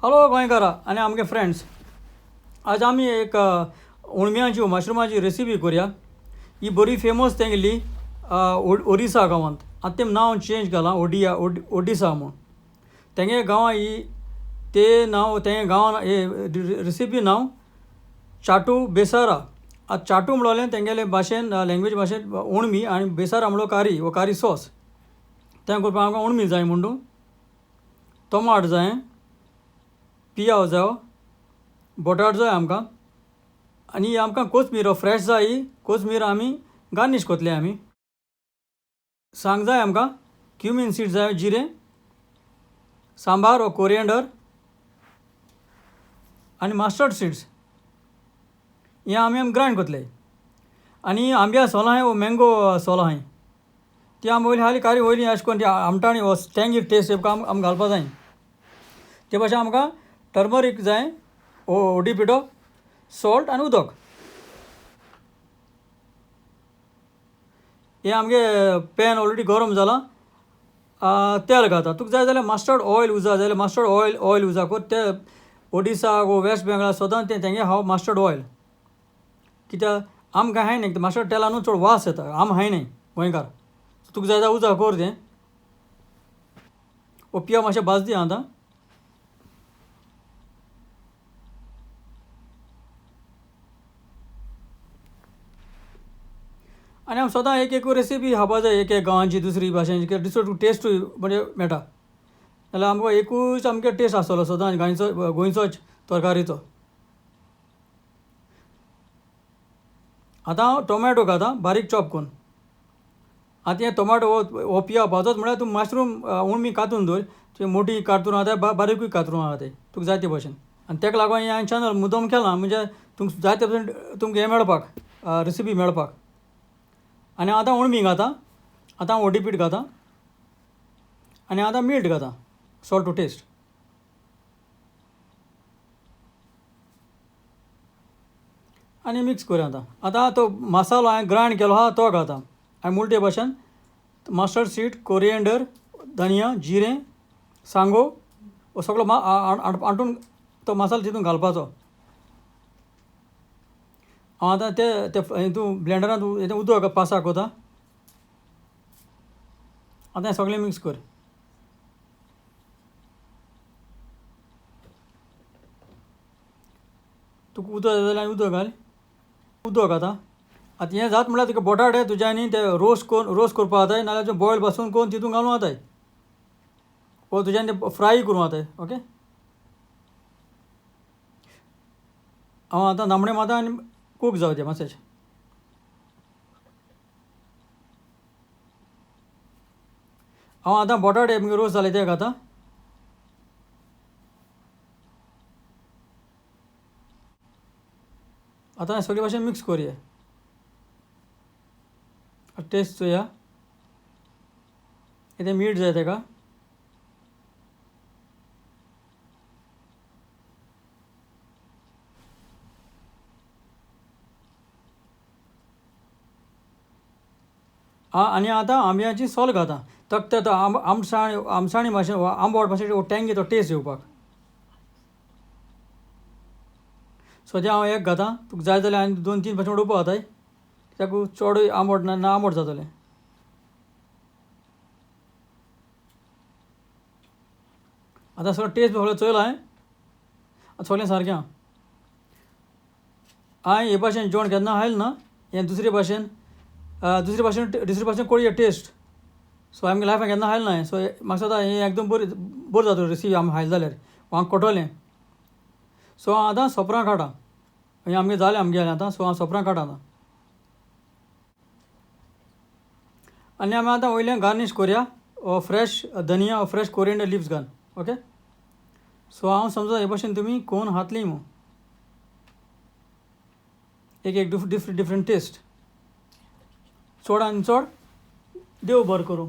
Hello गोंयकारा आनी आमगे friends, आज आमी एक उणम्याची मशरुमाची रेसिपी करूया. ही बरी फेमस तेंगेली ओरिसा गांवांत. आतां तें नांव चेंज केलां ओडिया ओडिसा म्हूण. तेंगे गांवां ही ते नांव तेंगे गांवान हे रेसिपी नांव चाटू बेसारा. आतां चाटू म्हणलें तेंगेले भाशेन लँग्वेज भाशेन उणमी आनी बेसारा म्हणलो कारी वो कारी सॉस. तें करपाक आमकां उणमी जाय म्हणटू, टोमाट जाय, पियाव जाय, बटाट जाय आमकां, आनी आमकां कोथमीर फ्रेश जाय. कोथमीर आमी गार्नीश करतले आमी. सांग जाय आमकां, क्युमीन सीड जाय, जिरें, सांबार वो कोरिएंडर आनी मस्टर्ड सीड्स. हें आमी आमी ग्रायंड करतले. आनी आंब्या सोलां आहाय वो मँगो सोलां आहाय ती आमी वयली हाली कारी वयली अशें करून ती आमटाणी वो टँगी टेस्ट येवपा आमी घालपा जाय. ते भाशेन आमकां टर्मरीक जाय, ओडी पिठो, सॉल्ट आनी उदक. हें आमगे पॅन ऑलरेडी गरम जालां. तेल घालता. तुका जाय जाल्यार मस्टर्ड ऑयल उजा, जाल्यार मस्टर्ड ऑयल ऑयल उजा कर. ते ओडिसा वो वेस्ट बेंगला सदां तें तेंगे हांव मस्टर्ड ऑयल, कित्याक आमकां हाय न्ही मस्टर्ड तेलान न्हू चड वास येता, आम हाय न्ही गोंयकार. तुका जाय जाल्यार उजा कर तें. वो पिया मातशें भाज दी आतां. आनी आमी सदां एक एक रेसिपी खावपा जाय, एक एक गांवांची दुसरी भाशेची, दुसरो टेस्टूय म्हणजे मेळटा. जाल्यार आमकां एकूच आमगे टेस्ट आसतलो सदां गोंयचो गोंयचोच तरकारीचो. आतां हांव टोमॅटो घालता बारीक चॉप करून. आतां हें टोमॅटो हो पिया भाजत म्हळ्यार तूं मशरूम उणमी कातून दवर. तुवें मोटी कातरून आहा ते बारीकूय कातरून आहा ते तुका जाय ते भशेन. आनी तेका लागून हें हांवें चॅनल मुद्दम केलां, म्हणजे तुमकां जाय ते भशेन तुमकां हें मेळपाक, रेसिपी मेळपाक. आनी आतां उणमी घालता, आतां ओडी पीठ घालता, आनी आतां मीठ घालता, सॉल्ट टू टेस्ट. आनी मिक्स करूया आतां. आतां तो मसालो हांवें ग्रायंड केलो आहा तो घालता. हांवें मुलटे भाशेन मस्टर्ड सीड, कोरिएंडर, धनिया, जिरें, सांगो हो सगळो आटून तो मसालो तितून घालपाचो. हांव आतां ते हितून ब्लेंडरान उदक पासाक वता. आतां हें सगळें मिक्स कर. तुका उदक जाय जाल्यार उदक घाल, उदक आतां. आतां हें जाता म्हळ्यार तुका बटाटे तुज्यांनी ते रोस्ट करून रोस्ट करपा जाताय, नाजाल्यार बॉयल पासून करून तितून घालूं जाताय, वो तुज्यान ते फ्राय करूं जाताय. ओके, हांव आतां तांबडे मारता आनी कूक जावं तें मातशें. हांव आतां बटाटे रोस्ट जाले ते घालता. आतां सगळे भाशेन मिक्स करुया. टेस्ट चोया, कितें मीठ जाय तेका. आनी आतां आंब्याची सोल घालता. तकटे तो आमसाण आमसाणी भाशेन आंबट मातशें टँगी तो टेस्ट येवपाक. सद्या हांव एक घातां, तुका जाय जाल्यार आनी 2-3 भाशेन उडोवपा जाताय, कित्याक चडूय आंबट ना आंबट जातलें. आतां सगळो टेस्ट सगळो चोयला हांवें, आतां सगळें सारकें आहा. हांवें हे भाशेन जेवण केन्ना खायल ना, हें दुसरे भाशेन दुसरे भाशेन दुसरे भाशेन कोळये टेस्ट. सो आमगे लायफान केन्ना खायल ना. सो म्हाका दिसता हें एकदम बरी बरी जातली रेसिपी आमी खायल जाल्यार हांव कळटलें. सो हांव आतां सोपरां काडटा, हें आमगें जालें आमगेलें आतां. सो हांव सोपरां काडटा आतां. आनी आमी आतां वयल्यान गार्नीश करुया फ्रेश धनिया, फ्रेश कोरिएंडर लिव्स घाल. ओके, सो हांव समजा हे भाशेन तुमी कोण हातली म्हूण एक एक डिफरंट डिफरंट टेस्ट. चड आनी चड देव बरें करूं.